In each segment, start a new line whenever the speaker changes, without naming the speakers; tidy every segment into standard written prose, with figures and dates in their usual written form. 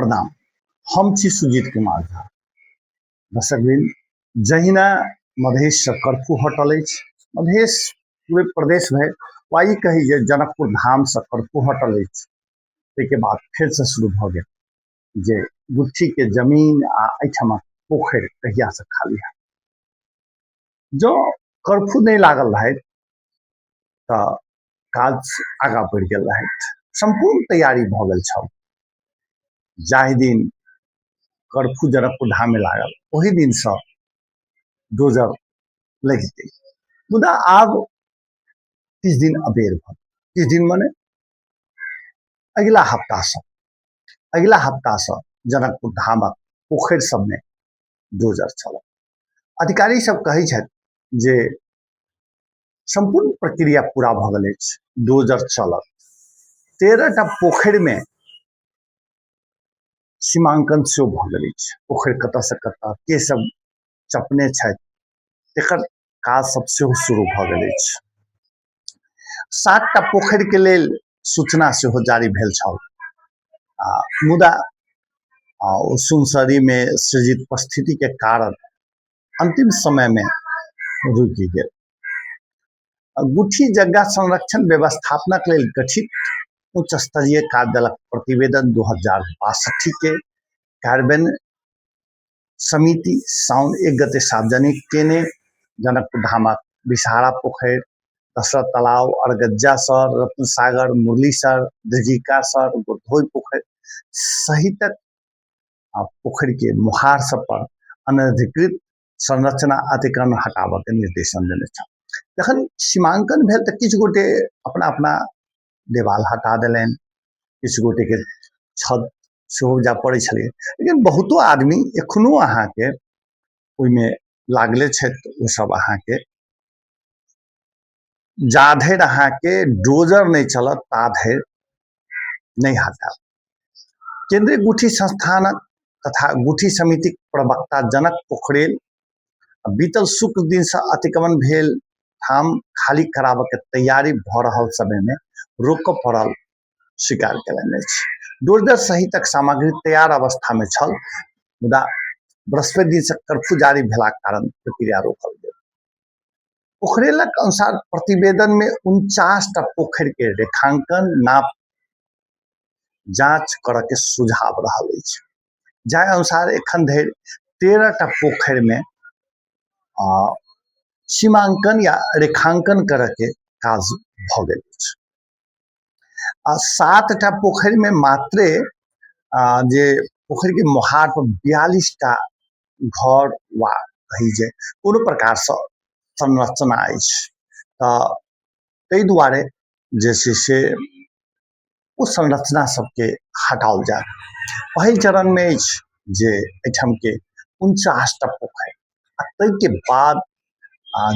प्रणाम, हम छी सुजीत कुमार झा। दर्शकवृंद, जहिना मधेशसँ कर्फ्यू हटल अछि, मधेश पूरे प्रदेश भरि वा ई कही जे जनकपुर धामसँ कर्फ्यू हटल अछि, ताहिके बाद फेरसँ शुरू भऽ गेल जे गुट्ठीके जमीन आ एहिठामक पोखरि कहियासँ खाली हैत। जँ कर्फ्यू नहि लागल रहैत तऽ काज आगाँ बढ़ि गेल रहैत, सम्पूर्ण तैयारी भऽ गेल छल। जाहि दिन कर्फ्यू जनकपुर धाममे लागल ओहि दिनसँ डोजर लागि गेल, मुदा आब किछु दिन अबेर भऽ गेल। किछु दिन मने अगिला हफ्तासँ, अगिला हफ्तासँ जनकपुर धामक पोखरि सबमे डोजर चलत। अधिकारी सब कहै छथि जे सम्पूर्ण प्रक्रिया पूरा भऽ गेल अछि, डोजर चलत। 13टा पोखरिमे सीमांकन सेहो भऽ गेल अछि। पोखरि कतऽसँ कतऽ के सब चपने छथि तेकर काज सब सेहो शुरू भऽ गेल अछि। 7टा पोखरिके लेल सूचना सेहो जारी भेल छल, आ मुदा ओ सुनसरीमे सृजित परिस्थितिके कारण अंतिम समय में रुकि गेल। गुठी जग्गा संरक्षण व्यवस्थापनक लेल गठित उच्च स्तरीय कार्यदलक प्रतिवेदन 2062 के कार्यान्वयन समिति साउन 1 गते सार्वजनिक केने जनकपुर धामक विषहारा पोखरि, दशरथ तालाब, अरगज्जा सर, रत्नसागर, मुरली सर, दृजिका सर, गोधोई पोखरि सहितक पोखरि के मोहार सब पर अनधिकृत संरचना अतिक्रमण हटाबऽ के निर्देशन देने छल। जखन सीमांकन भेल तऽ किछु गोटे अपना अपना देवाल हटा देलनि, किछु गोटे के छत सेहो जा पड़ै छलै, लेकिन बहुतो आदमी एखनो अहाँके ओहिमे लागले छथि। ओसब अहाँके जाधरि अहाँके डोजर नहि चलत ताधरि नहि हटायत। केंद्रीय गुठी संस्थानक तथा गुठी समितिक प्रवक्ता जनक पोखरेल बीतल शुक्र दिन से अतिक्रमण भेल ठाम खाली कराबऽ के तैयारी भऽ रहल समय में रोकऽ पड़ल स्वीकार केलनि अछि। डोजर सहितक सामग्री तैयार अवस्था में छल, मुदा बृहस्पति दिन से कर्फ्यू जारी भेलाक कारण प्रक्रिया रोकल गेल। पोखरेलक अनुसार प्रतिवेदन में 49टा पोखरि के रेखांकन नाप जांच करऽ के सुझाव रहल अछि, जाहि अनुसार एखन धरि 13टा पोखरि में सीमांकन या रेखांकन करऽ के काज भऽ गेल अछि आ 7टा पोखरि में मात्रे जे पोखरि के मोहार पर 42टा घर वा कही जे कोनो प्रकारसँ संरचना अछि, तऽ ताहि दुआरे जे छै से ओ संरचना सबके हटाओल जायत। पहिल चरणमे अछि जे एहिठामके 49टा पोखरि आ ताहिके बाद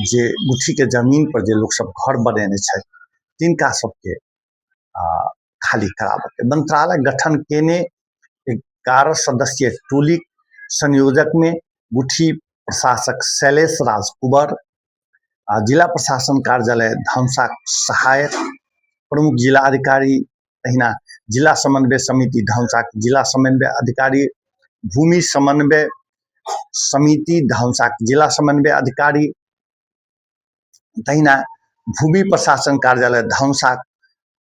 जे गुठीके जमीन पर जे लोकसब घर बनेने छथि तिनका सबके खाली कराबऽके मंत्रालय गठन केने 11 सदस्यीय टोली संयोजक में गुठी प्रशासक शैलेश राज कुंवर, जिला प्रशासन कार्यालय धनुषा सहायक प्रमुख जिला अधिकारी, तहिना जिला समन्वय समिति धनुषा जिला समन्वय अधिकारी, भूमि समन्वय समिति धनुषा जिला समन्वय अधिकारी, तहिना भूमि प्रशासन कार्यालय धनुषा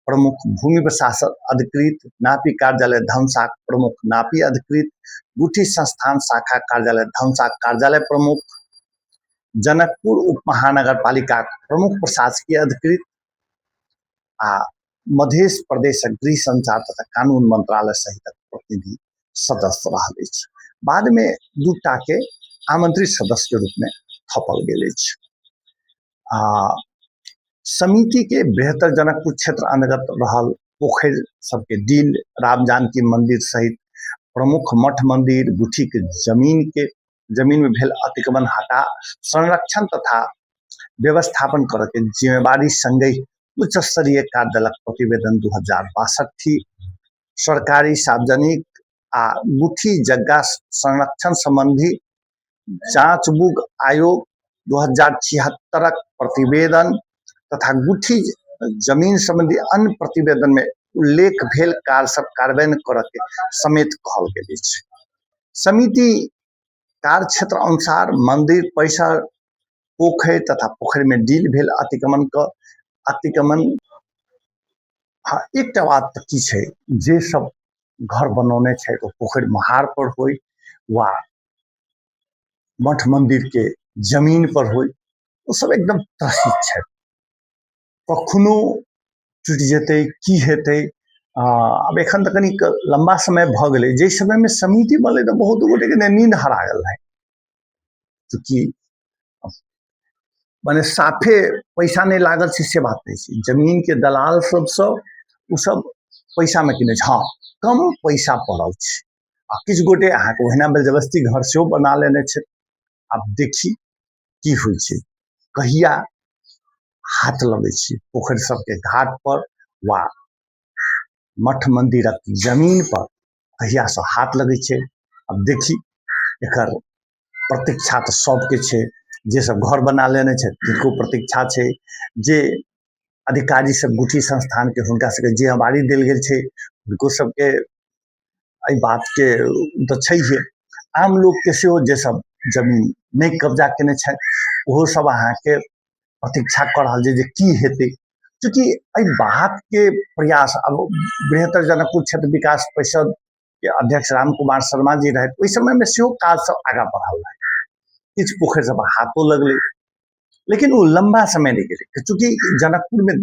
प्रमुख भूमि प्रशासन अधिकृत, नापी कार्यालय धनुषा प्रमुख नापी अधिकृत, गुठी संस्थान शाखा कार्यालय धनुषा कार्यालय प्रमुख, जनकपुर उप महानगर पालिका प्रमुख प्रशासकीय अधिकृत आ मध्य प्रदेशक गृह संचार तथा कानून मंत्रालय सहितक प्रतिनिधि सदस्य रहल अछि। बादमे 2टा के आमंत्रित सदस्य के रूप में थपल गेल अछि। आ समिति के बृहत्तर जनकपुर क्षेत्र अंतर्गत रहल पोखरि सबके डील, राम जानकी मंदिर सहित प्रमुख मठ मंदिर, गुठी के जमीन में भेल अतिक्रमण हटा संरक्षण तथा व्यवस्थापन करऽ के जिम्मेवारी संगहि उच्च स्तरीय कार्यदलक प्रतिवेदन 2062, सरकारी सार्वजनिक आ गुठी जग्गा संरक्षण संबंधी जांच बुक आयोग 2076 प्रतिवेदन तथा गुठी जमीन संबंधी अन्य प्रतिवेदन में उल्लेख भेल कार्य सब कार्यान्वयन करऽ के समेत कहल गेल अछि। समिति कार्य क्षेत्र अनुसार मंदिर परिसर, पोखरि तथा पोखरि में डील भेल अतिक्रमण क अतिक्रमण। हँ, एकटा बात तऽ की छै, जे सब घर बनौने छै ओ पोखरि महार पर होइ वा मठ मंदिर के जमीन पर होइ, ओ सब एकदम त्रसित छथि। कखनो टूटि जेतै, की हेतै। आब एखन तऽ कनिक लम्बा समय भऽ गेलै। जाहि समयमे समिति बनलै तऽ बहुत गोटेके नींद हरा गेल रहै, चूँकि मने साफे पैसा नहि लागल छै से बात नहि छै। जमीनके दलाल सबसँ ओसब पैसामे किनै छै। हँ, कम पैसा पड़ल छै आ किछु गोटे अहाँके ओहिना जबरदस्ती घर सेहो बना लेने छै। आब देखी की होइ छै, कहिया हाथ लगै छै पोखरि सबके घाट पर वा मठ मन्दिरक जमीन पर कहियासँ हाथ लगै छै। आब देखी, एकर प्रतीक्षा तऽ सबके छै। जे सब घर बना लेने छै तिनको प्रतीक्षा छै, जे अधिकारी सब गुठी संस्थानके हुनका सबके जिम्मेवारी देल गेल छै हुनको सबके एहि बातके तऽ छैहे। आम लोकके सेहो, जे सब जमीन नहि कब्जा केने छथि, ओहो सब अहाँके प्रतीक्षा कऽ रहल छै जे की हेतै। चूँकि एहि बातके प्रयास आब बृहत्तर जनकपुर क्षेत्र विकास परिषद के अध्यक्ष राम कुमार शर्मा जी रहथि, ओहि समयमे सेहो काज सब आगाँ बढ़ल रहै। किछु पोखरि सब हाथो लगलै, लेकिन ओ लम्बा समय नहि गेलै। चूँकि जनकपुरमे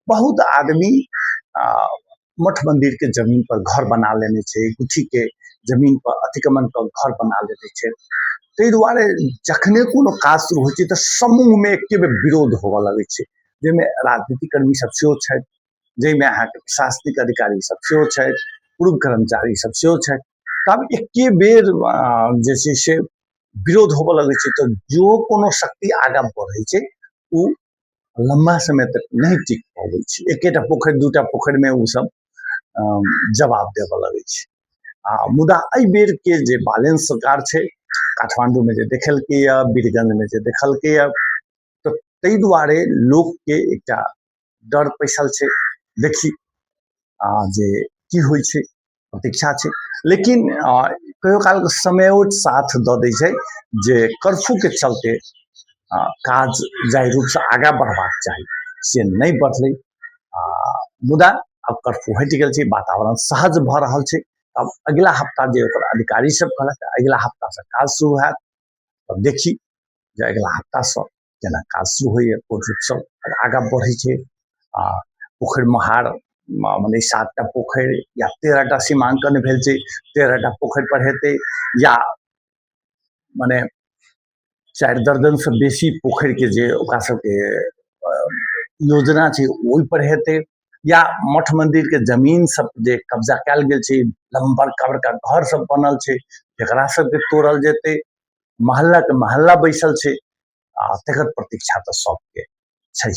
बहुत आदमी मठ मन्दिरके जमीन पर घर बना लेने छै, गुठीके जमीन पर अतिक्रमण कऽ घर बना लेने छै, ताहि दुआरे जखने कोनो काज शुरू होइ छै तऽ समूहमे एके बेर विरोध होबऽ लगै छै, जाहिमे राजनीतिक कर्मी सब सेहो छथि, जाहिमे अहाँके प्रशासनिक अधिकारी सब सेहो छथि, पूर्व कर्मचारी सब सेहो छथि। तब एके बेर जे छै से विरोध होबऽ लगै छै, तऽ जो कोनो शक्ति आगाँ बढ़ै छै ओ लम्बा समय तक नहि टिक पबै छै। एकेटा पोखरि, दूटा पोखरिमे ओसब जवाब देबऽ लगै छै। आ मुदा एहि बेरके जे बैलेंस सरकार छै, काठमाण्डूमे जे देखलकैए, बीरगंजमे जे देखलकैए, तऽ ताहि दुआरे लोकके एकटा डर पैसल छै। देखी आ जे की होइ छै, प्रतीक्षा छै। लेकिन कहियो कालके समयो साथ दऽ दै छै जे कर्फ्यूके चलते काज जाहि रूपसँ आगाँ बढ़बाक चाही से नहि बढ़लै। आ मुदा आब कर्फ्यू हटि गेल छै, वातावरण सहज भऽ रहल छै। आब अगिला हफ्ता जे ओकर अधिकारी सब कहलक, अगिला हफ्तासँ काज शुरू हैत। तब देखी जे अगिला हफ्तासँ केना काज शुरू होइए, कोन रूपसँ आगाँ बढ़ै छै। आ पोखरि महार मने 7टा पोखरि या 13टा सीमांकन भेल छै, 13टा पोखरि पर हेतै या मने 4 दर्जनसँ बेसी पोखरिके जे ओकरा सबके योजना छै ओहि पर हेतै, या मठ मन्दिरके जमीन सब जे कब्जा कयल गेल छै, बड़का बड़का घर सब बनल छै, एकरा सबके तोड़ल जेतै। मोहल्लाके मोहल्ला बैसल छै आ तकर प्रतीक्षा तऽ सबके छै।